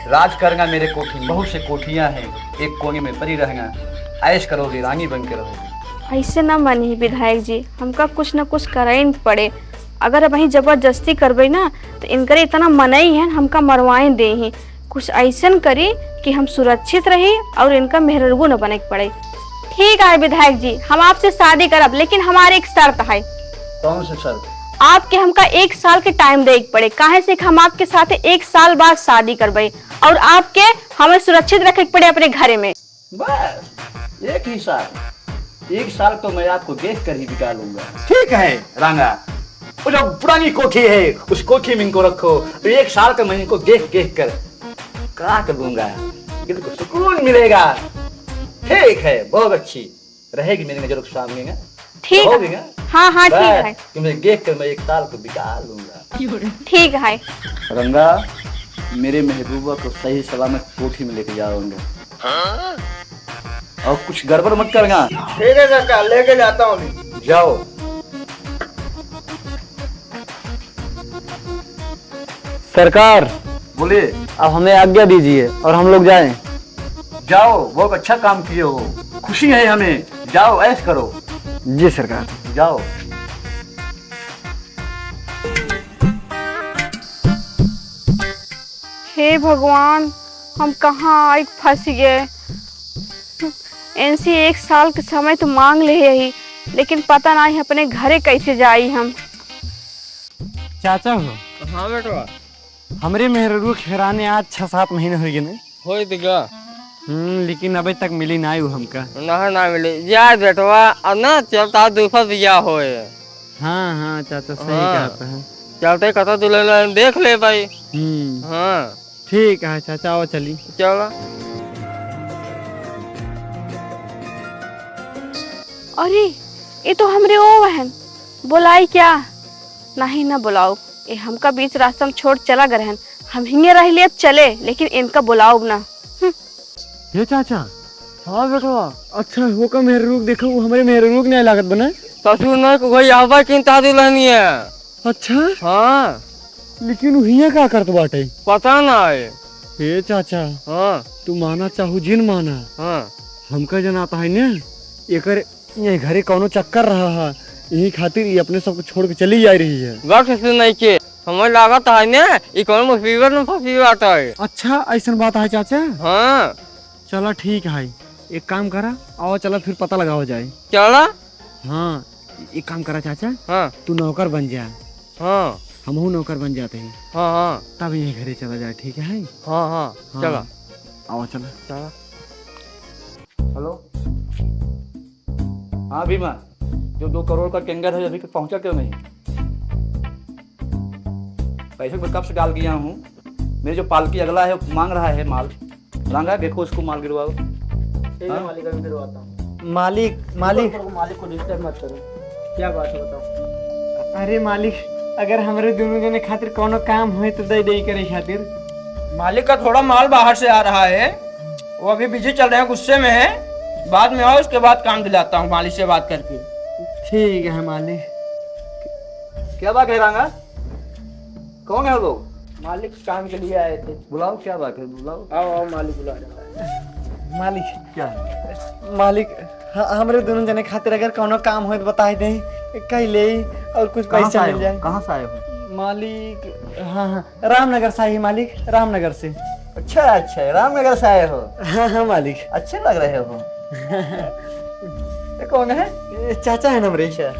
राज करना मेरे कोठी में, बहुत से कोठियां हैं, एक कोने में पड़ी रहना, ऐश करोगे, रानी बन के रहोगे। ऐसे ना मानी विधायक जी, हमका कुछ ना कुछ करइन पड़े। अगर अबहीं जबरदस्ती करबे ना, तो इनकरे इतना मनई है, हमका मरवाए दे ही। कुछ ऐसन करी कि हम सुरक्षित रही और इनका मेहररुओ न बने के पड़े। ठीक है विधायक जी, हम आपसे शादी करब, लेकिन हमार एक शर्त है। कौन सी शर्त? आपके हमका एक साल के time दे के पड़े, काहे से कि हम आपके साथ एक साल बाद शादी करबे और आपके हमें सुरक्षित रखे के पड़े अपने घरे में। बस, एक ही साल। एक साल तो मैं आपको देख कर ही बिका लूंगा। ठीक है रांगा, वो जो पुरानी कोठी है, उस कोठी में इनको रखो। एक साल का मैं इनको देख देख कर काट लूंगा, दिल को सुकून मिलेगा। ठीक है, बहुत अच्छी रहेगी मेरी नजरों के सामने ना। ठीक रहोगी है। ना? हाँ, हाँ, ठीक बस, है। तुम्हें देख कर मैं एक साल को बिका लूंगा। ठीक है। रंगा, मेरे महबूबा को सही सलामत कोठी में लेके जाऊंगा। और कुछ गड़बड़ मत करना। ठीक है सरकार, लेके जाता हूँ। जाओ। सरकार, बोलिए। अब हमें आज्ञा दीजिए और हम लोग जाएं। जाओ, बहुत अच्छा काम किए हो, खुशी है हमें। जाओ, ऐश करो। जी सरकार। जाओ। हे भगवान, हम कहाँ आइके फंस गए। इनसे एक साल के समय तो मांग ले ही, लेकिन पता नहीं अपने घरे कैसे जाई हम। चाचा हो। हाँ बेटवा। हमरे मेहररुआ के हेराने आज छह सात महीने होइ गए। होई त गा। हम्म, लेकिन अबे तक मिली नाई उ हमका। ना, ना मिली। जा बेटवा, अब ना चलता दूसरा बियाह होए। हाँ, हाँ, चाचा सही हाँ। कहत है। चलते कहता दुल्हन देख ले भाई। हम्म। हाँ। ठीक है चाचा, आओ चली। चला। अरे, ये तो हमरे ओ हन, बोलाई क्या? नहीं ना बोलाउब, ये हमका बीच रास्ता में छोड़ चला गए हन। हम हिंगे रह लिए चले, लेकिन इनका बोलाउब ना। हम्म। ये चाचा। हाँ बेटवा। अच्छा, वो का मेहररुक देखो, वो हमरे मेहररुक नहीं लागत बना। ससुर नहीं को कोई आवा किन ता दुल्हनिया। अच्छा? हाँ। लेकिन उ हियाँ का करत बाटे? पता ना है। हे चाचा, हाँ। तू माना चाहू जिन माना, हाँ। हमका जनाता है ना, एकर ये घरे कौनो चक्कर रहा है, यही खातिर ये अपने सबको छोड़ के चली जा रही है। बस से नहीं के, हमें लागत है ना, ये कौनो मुसीबत में फंसी बात है। अच्छा, ऐसन बात है चाचा? हाँ। चला ठीक है, एक काम करा, आओ चला फिर पता लगावा जाए। चला। हाँ, एक काम करा चाचा, हाँ। तू नौकर बन जा। हाँ। हमहू नौकर बन जाते हैं। हाँ, हाँ। तब यही घरे चला जाए, ठीक है? हाँ, हाँ, हाँ। चला। आओ चला। चला। हेलो। हाँ भीमा, जो दो करोड़ का टेंडर है, अभी तक पहुंचा क्यों नहीं? पैसे मैं कब से डाल दिया हूँ। मेरे जो पालकी अगला है, वो मांग रहा है माल। रांगा, देखो उसको माल गिरवाओ। ठीक है हाँ? मालिक, अभी गिरवाता हूँ। मालिक, मालिक। रुको, रुको, मालिक को डिस्टर्ब मत करो। क्या बात है, बताओ। अरे मालिक, अगर हमरे दोनों जने खातिर कौनो काम होए तो दे दे करे खातिर। मालिक का थोड़ा माल बाहर से आ रहा है, वो अभी बिजी चल रहे हैं, गुस्से में है। बाद में आओ, उसके बाद काम दिलाता हूँ मालिक से बात करके। ठीक है मालिक। क्या बात है रांगा? कौन है वो लोग? मालिक काम के लिए आए थे। बुलाओ, क्या बात है, बुलाओ। आओ, आओ, मालिक बुला रहा है। मालिक। क्या है? मालिक, ह-, हमरे दोनों जने खातिर अगर कौनो काम होए तो बताई दें, कई ले और कुछ कहाँ से पैसा आए मिल हो? जाए। कहाँ से आए हो? मालिक, हाँ, हाँ, रामनगर से आई मालिक, रामनगर से। अच्छा, अच्छा, रामनगर से आए हो? हाँ, हाँ, मालिक। अच्छे लग रहे हो। ये कौन है? ये चाचा है ना हमरे। अच्छा,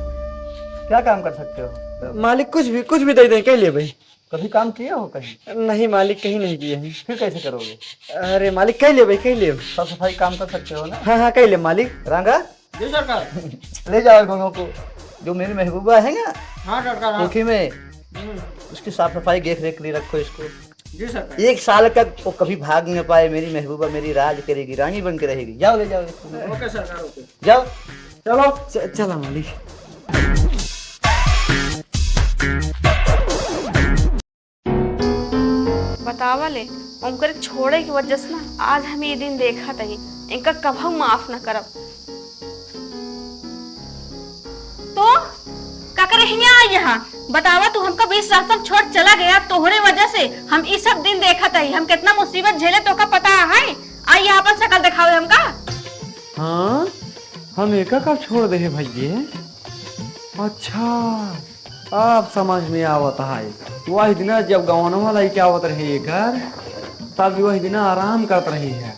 क्या काम कर सकते हो? मालिक, कुछ भी, कुछ भी दे दें, कई लेबे। कभी काम किए हो कहीं? नहीं मालिक, कहीं नहीं किए हैं। फिर कैसे करोगे? अरे मालिक, कई लेबे, कई लेबे। साफ सफाई काम कर सकते हो ना? हाँ, हाँ, कई ले मालिक। रांगा? जी सरकार। ले जाओ दोनों को, जो मेरी महबूबा है ना, हाँ सरकार, हाँ। कोठी में, हम्म। उसकी साफ सफाई देख रेख के लिए रखो इसको। जी सरकार। एक साल तक वो कभी भाग न पाए, मेरी महबूबा मेरी राज करेगी, रानी बन के रहेगी। जाओ, ले जाओ इसको। ओके सरकार, ओके। जाओ। चलो। च-, चला मालिक। बतावा ले, उनकरे छोड़े की वजह से ना आज हम ये दिन देखत हई, इनका कभू माफ न करब। तो का करे हियाँ आई यहाँ? बतावा, तू हमका बीच रास्ता में छोड़ चला गया, तोहरे वजह से हम ई सब दिन देखत हई, हम कितना मुसीबत झेले, तोका पता है? आई यहाँ अपन शकल दिखावे हमका। हाँ, हम एका कब छोड़ दे है भैये? अच्छा, अब समझ में आवत है। वही दिना जब गवनवा लइके आवत रहे एकर, तब वही दिना आराम करत रही है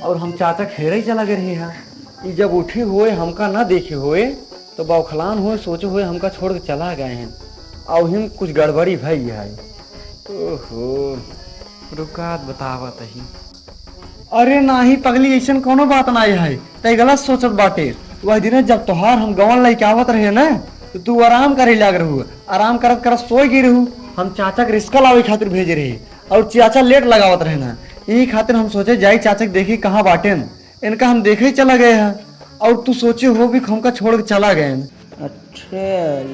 और हम चाचा खेरे चला गए रही है। ई जब उठी होए, हमका ना देखे होए, तो बौखलान होए, सोचे होए हमका छोड़ के चला गए हैं। और हिम कुछ गड़बड़ी भई है। ओहो, रुकात बतावत ही। अरे नाही पगली, ऐसन कौनो बात नाही है, तै गलत सोचत बाटे। वह दिने जब तोहार हम गवन लइके आवत रहे ना, तो तू आराम करे लाग रहू, आराम करत करत सोए गई रहू। हम चाचा के रिस्का लावे खातिर भेजे रहे और चाचा लेट लगावत रहे ना, यही खातिर हम सोचे जाई चाचा के देखी कहाँ बाटेन, इनका हम देखे ही चला गए हैं। और तू सोचे हो भी हमका छोड़ के चला गए हैं। अच्छा,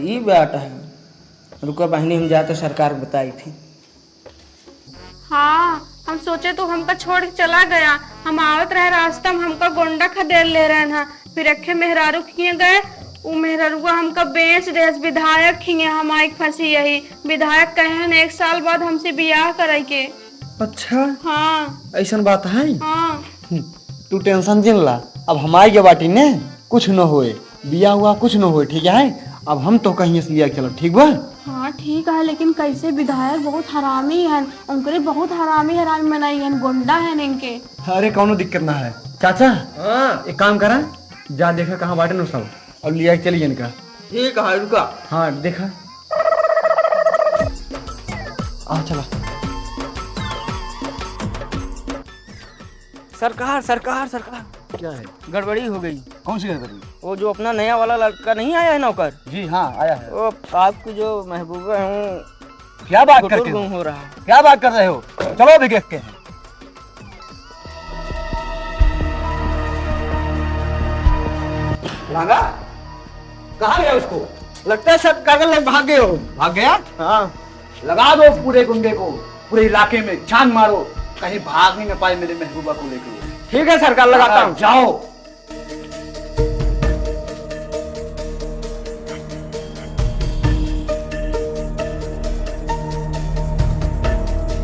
ई बात है। रुका बहिनी, हम जाते सरकार के बताई थी। हाँ, हम सोचे तू हमका छोड़ के चला गया। हम आवत रहे रास्ता में, हमका गोंडा खदेड़ ले रहन हा। फिर अखे मेहरारू खिए गए, उ मेहरारुआ हमका बेच देस विधायक खिए। हम आई फंसी यही। विधायक कहे हन एक साल बाद हमसे बियाह करे के। अच्छा, हाँ। ऐसन बात है? हाँ। हम्म, तू टेंशन जिन ला, अब हम आई के बाटी ने, कुछ न होए। बिया हुआ कुछ न होए, ठीक है? अब हम तो कहीं से लिया के चलब, ठीक बा? हाँ, ठीक है, लेकिन कैसे विधायक बहुत हरामी हन, उनकरे बहुत हरामी, हरामी बनाई हन, गुंडा हन इनके। अरे, कौनो दिक्कत ना है। चाचा, हाँ। एक काम करा, जा देखा कहाँ बाटे न सब, और लिया के चली इनका। ठीक है, रुका। हाँ, देखा। आ, चला। सरकार, सरकार, सरकार। क्या है? गड़बड़ी हो गई। कौन सी गड़बड़ी? वो जो अपना नया वाला लड़का नहीं आया है नौकर? जी हाँ, आया है। वो आपकी जो महबूबा है, वो क्या बात करते हो? गुम हो रहा है। क्या बात कर रहे हो? चलो अभी देखते हैं। लांगा, कहाँ गया उसको? लगता है सर, कागज लेके भाग गए हो। भाग गया? हाँ। लगा दो पूरे गुंडे को, पूरे इलाके में छान मारो, कहीं भाग नहीं ना पाए मेरे महबूबा को लेके वो। ठीक है सरकार, लगाता हाँ, हूँ। जाओ।